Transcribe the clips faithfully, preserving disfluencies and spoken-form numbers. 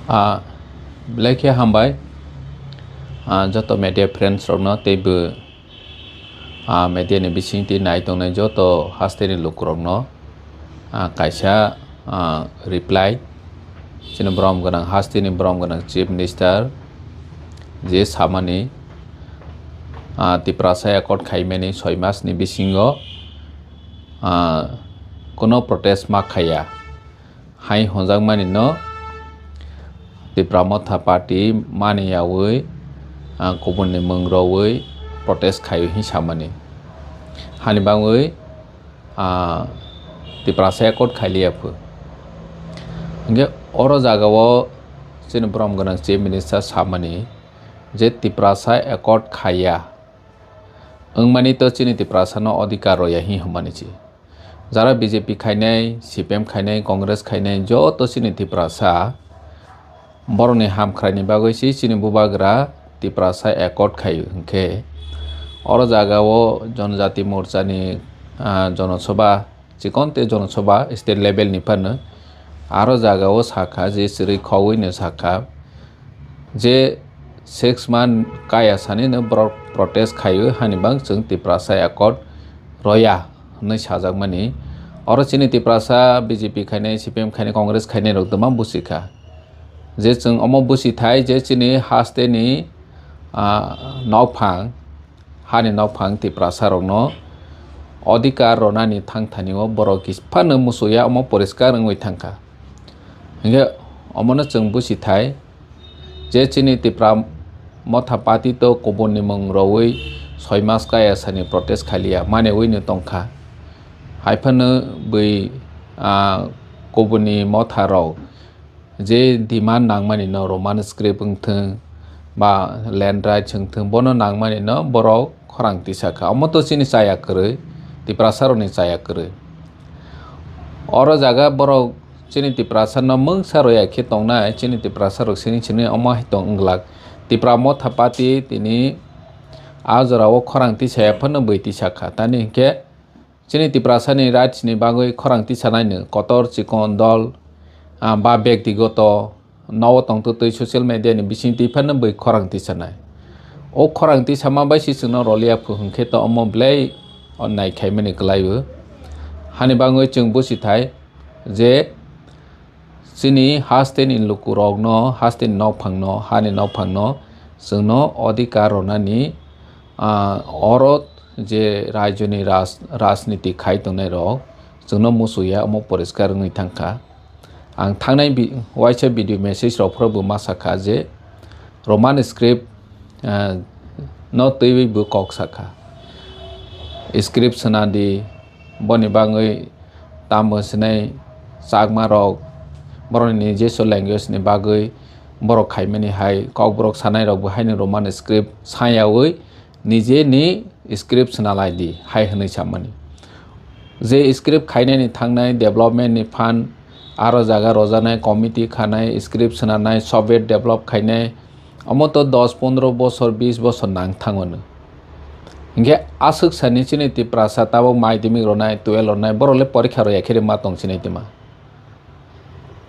Ah, belai khe hambai, ah, joto media friends rokno teibo, ah, media ni bisingtwi nai tongnai joto hasteni lukurokno, ah, kaisa, ah, reply chini borom gwnang, hasteni borom gwnang Chief Minister je samani, ah, Tiprasa Accord khaimani soi mas ni bisingo, ah, kono protest ma khaiya. Hai honjakmani no Tipra Motha Party mani yaui, ah, kubunni mung roui protest khai hing samani. Hani bangwi, ah, Tiprasa Accord khailiya phu. Hingke oro jagao chini borom gwnang Chief Minister samani je Tiprasa Accord khaiya. Wngmani to chini Tiprasa no odhikar roya hing hwnmani chi. Jara B J P khainai, C P M khainai, Congress khainai, joto chini Tiprasa borokni hamkhraini bagwi si chini bubagra Tiprasa Accord khai hwnkhe, oro jagao Jonojati Morchani, ah, Jonosobha, chikon tei Jonosobha state level ni phano aro jagao sakha je chwrwi khogwi no sakha. Je six month kaya sani no borok protest khaio, hani bang chwng Tiprasa Accord roya hwnwi sajakmani. Oro chini Tiprasa B J P khainai, C P M khainai, Congress khainai rok dwma busikha. Je chwng omo busithai je chini hasteni, ah, nokphang, hani nokphang Tiprasa rokno odhikar ronani thangthani o borok kis-, phano musuya omo poriskar wngwi thangkha. Hingke omono chwng busithai je chini Tipra Motha Party to kubunni mung roui soi mas kaya sani protest khaliya mane ui no tongkha. Haiphano bui, ah, kubunni motha rok je demand nangmani no Roman script wngthwng ba land rights wngthwng bono nangmani no borok khorang tisa kha. Omo to chini chaya kwrwi, Tiprasa rokni chaya kwrwi. Oro jaga borok chini Tiprasa no mungsa roya khe tongnai, chini Tiprasa rok sini sini omo hai tong wng glak. Tipra Motha Party tini a jora o khorang tisaya phano bui tisa kha. Tani hinkhe chini Tiprasa ni rights ni bagwi khorang tisanai no kotor chikon dol, ah, ba bektigoto nogo tongtwtwi social media ni bisingtwi phano bui khorang tisanai. O khorang tisama bai si chwngno roliya phu hwnkhe to omo belai onnai khaimani kwlaibo. Hani bagwi chwng busithai je chini hasteni lukurokno, hasteni nokphangno, hani nokphangno chwngno odhikar ronani, ah, oro je rajyoni raj-, rajniti khai tongnairok chwngno musuya omo poriskar wngwi thangkha. Ang thangnai bi-, waisa video message rok phoro bo ma sakha je Roman script, ah, no twiwi bo kok sakha. Script swnadi, boni bagwi tamo sinai Chakma rok, borokni nijeswa language ni bagwi borok khaimani hai Kokborok sanai rok bo haino Roman script sayawi nijeni script swnalai di hai hwnwi samani. Je script khainani thangnai development ni fund aro jaga rojanai committee khanai script swnanai software develop khainai omo to dos pondro bosor bis bosor nang thango no. Hinkhe aswk sani chini Tiprasa tabuk madhyamik ronai twelve ronai borok le porikha roya khe ma tong sinai tima.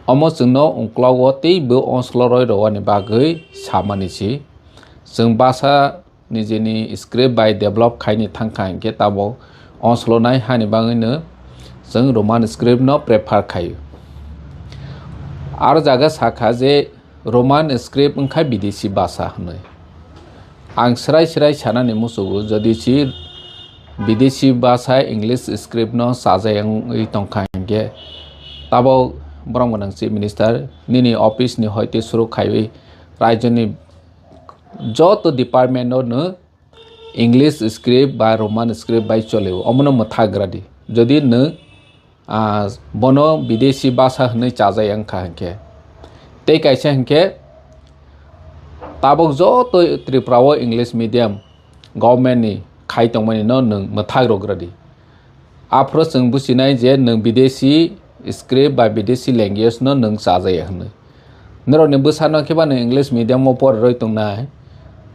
Omo chwngno ungklogo teibo onslo roi rwani bagwi samani si. Chwng basa nijeni script bai develop khaini thangkha hinkhe tabuk onslonai hani bagwino chwng Roman script no prefer khaio. Aro jaga sakha je Roman script wngkha bidesi basa hwnwi. Ang srai srai sanani muchugo, jodi si bidesi basa English script no chajai wngwi tongkha hinkhe tabuk borom gwnang Chief Minister nini office ni hoite suru khaiwi rajyoni joto department no no English script ba Roman script bai cholio, omono mwthak gra di. Jodi nwng, ah, bono bidesi basa hwnwi chajai wngkha hinkhe. Tei kaisa hinkhe tabuk joto Tripura o English medium government ni khai tongmani no nwng mwthak rok gra di. Aphuru chwng buchinai je nwng bidesi script ba bidesi language no nwng chajaya hwnwi. Norokni bwsano khe ba nwng English medium o porirwi tongnai.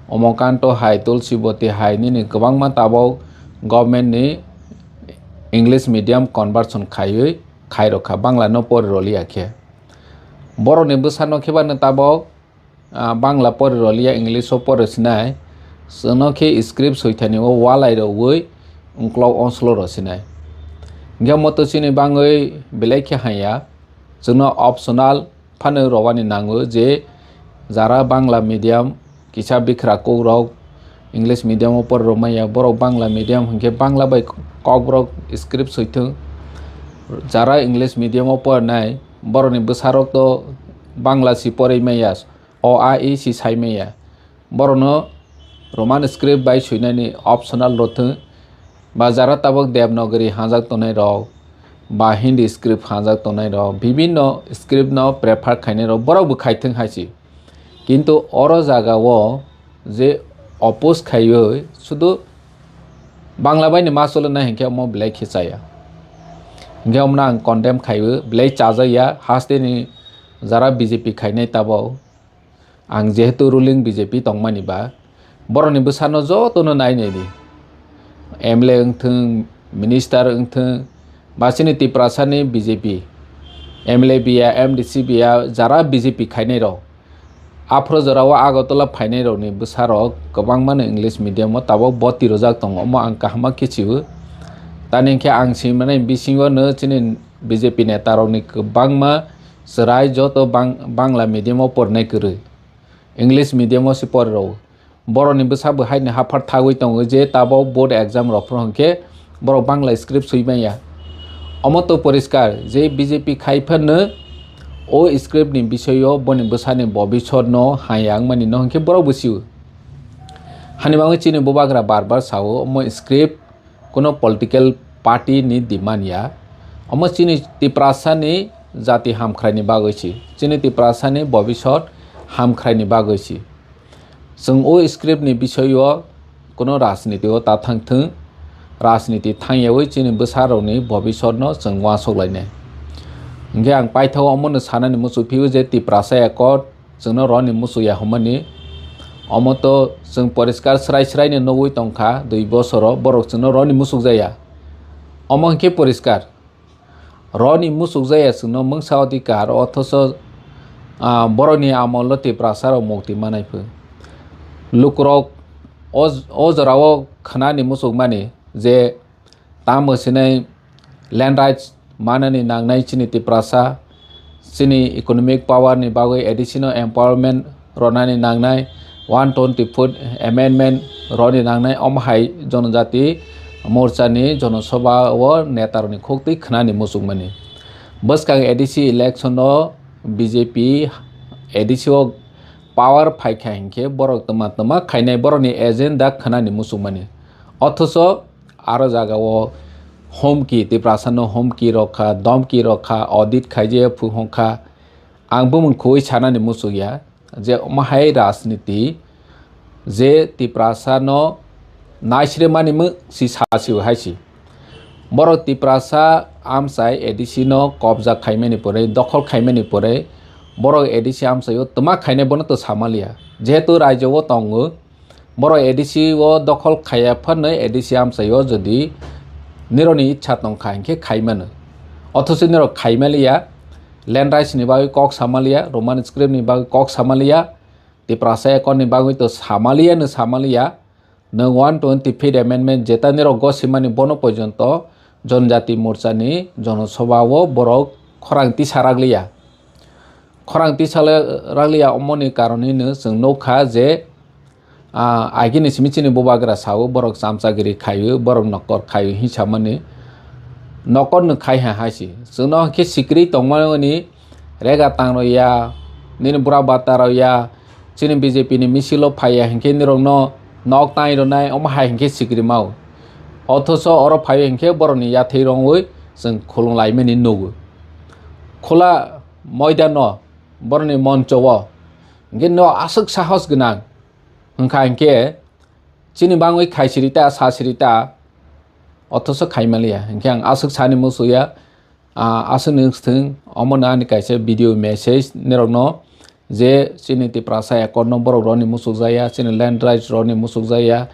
Omokanto hai, Tulsiboti hai, nini kwbangma tabuk government ni English medium conversion khaiwi khairokha, Bangla no poriroliya khe. Borokni bwsano khe bano tabok, ah, Bangla pori roliya, English o pori sinai. Chwngno khe script soithani o walai rogwi uklok onslo ro sinai. Hingke omo to chini bangwi belai khe hanya. Chwngno optional phano rwani nango je jara Bangla medium kisa bikra kok rok English medium o pori rok maya, borok Bangla medium hingke Bangla bai kok rok script soithwng. Jara English medium o porinai borokni bwsarok to Bangla si pori maya, o a e si sai maya. Borokno Roman script bai swinani optional rwthwng, ba jara tabok Devanagari hanjak tongnai rok, ba Hindi script hanjak tongnai rok, bibinno script no prefer khainai rok, borok bo khaithwng hai si. Kintu oro jaga o je oppose khaiwi sudu Bangla bai ni ma cholo nai hinkhe omo belai khe chaya. Hinkhe omo ang condemn khaiwi belai chajak ya, haste ni jara B J P khainai tabok. Ang jehetu ruling B J P tongmani ba, borokni bwsano jotono nai nai di. M L A wngthwng, minister wngthwng, ba chini Tiprasani B J P, M L A biya, M D C biya, jara B J P khainai rok. Aphuru jorao Agartala phainai rokni bwsarok kwbangmano English medium o tabok boti rwjak tongo, omo ang kaham ma kichiwo. Tani hinkhe ang swimani bisingo no chini B J P neta rokni kwbangma chwrai joto bang-, Bangla medium o porinai kwrwi. English medium o se pori rwo. Borokni bwsa bo haino haphar thagwi tongo je tabok board exam rok phuru hinkhe borok Bangla script swi manya. Omo to poriskar je B J P khai phano o script ni bisoyo boni bwsani bobisot no haya wngmani no hinkhe borok bo sio. Hani bagwi chini bubagra bar bar sao omo script kuno political party ni demand ya. Omo chini Tiprasa ni jati hamkhrai ni bagwi si. Chini Tiprasa ni bobisot hamkhrai ni bagwi si. Chwng o script ni bisoyo kuno rajniti o ta thang thung. Rajniti thang yawi chini bwsa rok ni bobisot no chwng uansuk lainai. Hinkhe ang paithago omo no sanani muchung phio je Tiprasa Accord chwngno roni muchung ya hwnmani. Omo to chwng poriskar srai srai no nugwi tongkha, dui bosoro borok chwngno roni muchung jaya. Omo hinkhe poriskar. Roni muchuk jaya chwngno mungsa odhikar, othocho, ah, borokni amolo Tiprasa rok mukti manai phu. Lukurok o, o jorao khwnani muchukmani je tamo sinai land rights manani nangnai chini Tiprasa, chini economic power ni bagwi A D C no empowerment ronani nangnai, one twenty foot amendment roni nangnai, omo hai Jonojati Morcha ni Jonosobha o neta rokni khuk twi khwnani muchungmani. Bwskang A D C election o B J P A D C o power phaikha hinkhe borok twma twma khainai borokni agenda khwnani muchungmani. Othocho aro jaga o homki, Tiprasa no homki rokha, domki rokha, audit khaijaya phu hongkha. Ang bumung khugwi sanani muchukya je omo hai rajniti je Tiprasa no naisre mani mung si sa si hai si. Borok Tiprasa amchai A D C no kobja khaimani pore, dokhol khaimani pore, borok A D C amchai o twma khainai bono to samaliya. Jehetu raijo o tongo, borok A D C o dokhol khaiya phano A D C amchai o jodi nirokni ichha tongkha hinkhe khaimano. Othocho nirok khaimaliya, land rights ni bagwi kok samaliya, Roman script ni bagwi kok samaliya, Tiprasa Accord ni bagwi to samaliya no samaliya, nwng one twenty fifth amendment jeta nirok gosimani bono porjonto Jonojati Morcha ni Jonosobha o borok khorang tisa ragliya. Khorang tisa le-, ragliya omoni karon hino chwng nukha je, ah, agini simi chini bubagra sao borok chamchagiri khaio, borok nokor khaio hinsamani nokor no khai ha hai si. Chwngno khe sikri tongmani rega tang rw ya, nini bura bata rw ya, chini B J P ni misil o phai ya hinkhe nirokno nok tai rwnai omo hai hinkhe sikri mao. Othocho oro phai o hinkhe borokni yathai rongwi chwng khulung laimani nugo. Khula moida no borokni moncho o. Hinkhe no aswk sahos gwnang wngkha hinkhe chini bangwi khai siri ta, sa siri ta, othocho khai maliya. Hinkhe ang aswk sani muchukya, ah, aswk ni wngthwng, omo no ani kaisa video message nirokno je chini Tiprasa Accord no borok roni muchukjaya, chini land rights roni muchukjaya,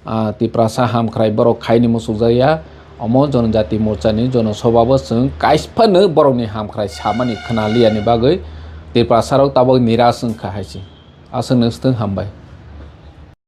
ah, Tiprasa hamkhrai borok khaini muchukjaya, omo Jonojati Morcha ni Jonosobha bo chwng kaisa phano borokni hamkhrai samani khwnaliya ni bagwi Tiprasarok tabok niras wngkha hai se. Aswk nwng swtwng hambai.